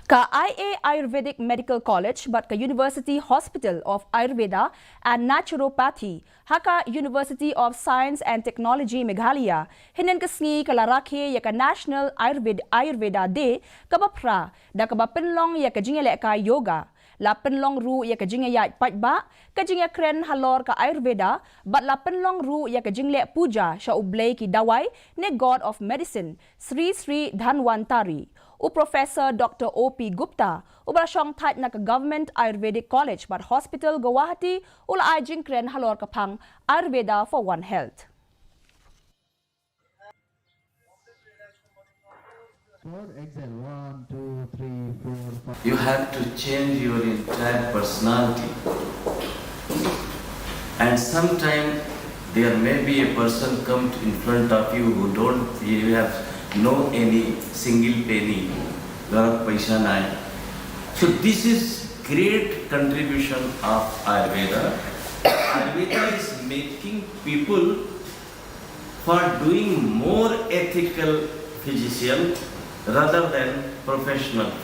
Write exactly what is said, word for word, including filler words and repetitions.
Ka I A Ayurvedic Medical College bad ka University Hospital of Ayurveda and Naturopathy ha ka University of Science and Technology Meghalaya hynnin ka sngi ka la rakhe ïa ka National Ayurved Ayurveda Day kaba phra da kaba pynlong ïa ka jingïalehkai yoga. La pynlong ruh ïa ka jingïaid paidbah, ka jingïakren halor ka Ayurveda bad la pynlong ruh ïa ka jingleh puja sha u blei ki dawai ne God of Medicine, Sri Sri Dhanwantari. U Professor Doctor O P Gupta, uba la shong thait na ka Government Ayurvedic College bad Hospital Guwahati, u la ai jingkren halor ka phang Ayurveda for One Health. Forward, exhale. One, two, three, four, five. You have to change your entire personality. And sometime there may be a person come in front of you who don't, you have no any single penny, ज़रा पैसा ना है. So this is great contribution of Ayurveda. Ayurveda is making people for doing more ethical physician rather than professional physician.